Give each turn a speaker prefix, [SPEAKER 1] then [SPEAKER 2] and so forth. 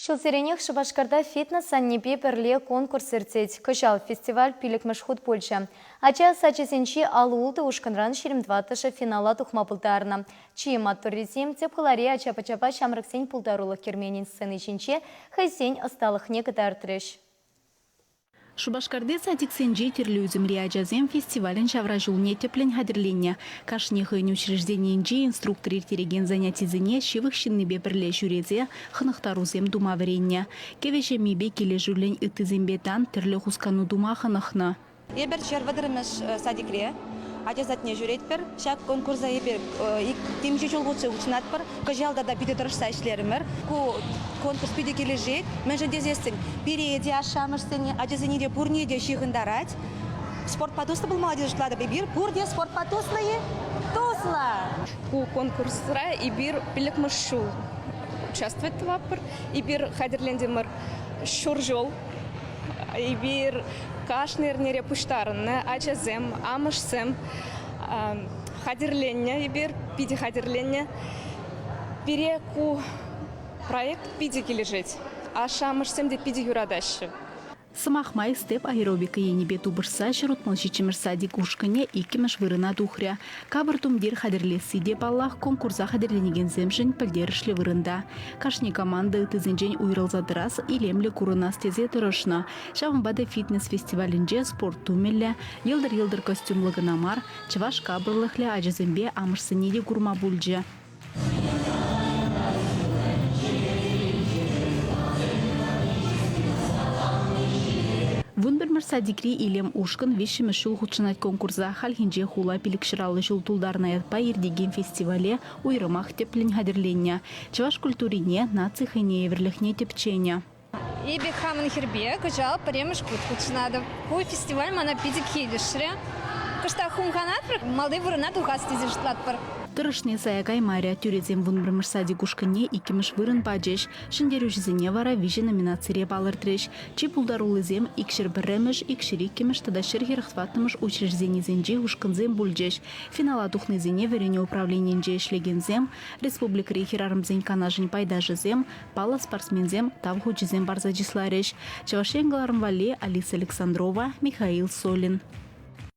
[SPEAKER 1] Ҫулсеренех Шупашкарта фитнес-аннепе пӗрле конкурс иртет. Кӑҫал фестиваль пиллӗкмӗш хут пулчӗ. Ача сачӗсенчи 56 ушкӑнран 24-шӗ финала тухма пултарнӑ. Чи маттуррисем тӗп хулари ача-пӑчапа ҫамрӑксен пултарулӑх керменӗн сцени ҫинче хӑйсен ӑсталӑхне кӑтартрӗҫ.
[SPEAKER 2] Шупашкарти садиксенчи тӗрлӗ ӳсӗмри ачасем фестивалӗн ҫавра ҫулне тӗплӗн хатӗрленнӗ. Кашни хӑйӗн учрежденийӗнче инструктор ирттерекен занятисене ҫывӑх ҫыннипе пӗрле ҫӳресе хӑнӑхтарусем тума вӗреннӗ. Кӗвӗ ҫеммипе килӗшӳллӗн ыттисемпе тан тӗрлӗ хускану тума хӑнӑхнӑ.
[SPEAKER 3] Эпир 130-мӗш садикре ача садне ҫӳретпӗр. Ҫак конкурса эпир темиҫе ҫул хушши хутшӑнатпӑр. Кӑҫал тата питӗ тӑрӑшса ӗҫлерӗмӗр. Ку конкурс питӗ килӗшет. Мӗншӗн тесессӗн пире те, ашшӗ-амӑшсене, ачасене те пурне те ҫыхӑнтарать. Спортпа туслӑ пулмалла тесе шутлатӑп эпир. Пурте спортпа туслӑ-и? Туслӑ!
[SPEAKER 4] Ку конкурсра эпир пиллӗкмӗш ҫул участвовать тӑватпӑр. Эпир хатӗрлентӗмӗр ҫур ҫул. Эпир кашни эрнере пуҫтарӑннӑ ачасем, амӑшсем хатӗрленнӗ эпир, питӗ хатӗрленнӗ. Пире ку проект питӗ килӗшет. Ашшӗ-амӑшсем те питӗ юратаҫҫӗ.
[SPEAKER 2] Сӑмах май, степ аэробика енӗпе тупӑшса 167-мӗш садик ушкӑнӗ иккӗмӗш вырӑна тухрӗ. Капӑр тумтир хатӗрлесси те, паллах, конкурса хатӗрленекенсемшӗн пӗлтерӗшлӗ вырӑнта. Кашни команда ыттисенчен уйрӑлса тӑрас, илемлӗ курӑнас тесе тӑрӑшнӑ. Ҫавӑнпа та фитнес-фестивалӗнче спорт тумӗллӗ, йӑлтӑр-йӑлтӑр костюмлӑ кӑна мар, чӑваш капӑрлӑхлӗ ачасемпе амӑшсене те курма пулчӗ. 11-мӗш садикри «Илем» ушкӑн виҫҫӗмӗш ҫул хутшӑнать конкурса. Хальхинче хула 550 ҫул тултарнӑ ятпа иртекен фестивале уйрӑмах тӗплӗн хатӗрленнӗ. Чӑваш культурине, наци хӑйне евӗрлӗхне тӗпченӗ.
[SPEAKER 5] Эпӗ хамӑн хӗрпе кӑҫал пӗрремӗш хут хутшӑнатӑп. Ку фестиваль мана питӗ килӗшрӗ. Кӑштах хумханатпӑр, малти вырӑна тухас тесе шутлатпӑр.
[SPEAKER 2] Тӑрӑшни сая каймарӗ. Тӳресем 11-мӗш садик ушкӑнне иккӗмӗш вырӑн пачӗҫ. Ҫӗнтерӳҫӗсене вара виҫӗ номинацире палӑртрӗҫ. Чи пултаруллисем 201-мӗш, 202-мӗш тата 144-мӗш учрежденисенчи ушкӑнсем пулчӗҫ. Финала тухнисене вӗренӳ управленийӗнче ӗҫлекенсем, республикӑри хӗрарӑмсен канашӗн пайташӗсем, паллӑ спортсменсем Тав хучӗсем парса чысларӗҫ. Чӑваш Ен кӑларӑм валли Алиса Александрова, Михаил Солин.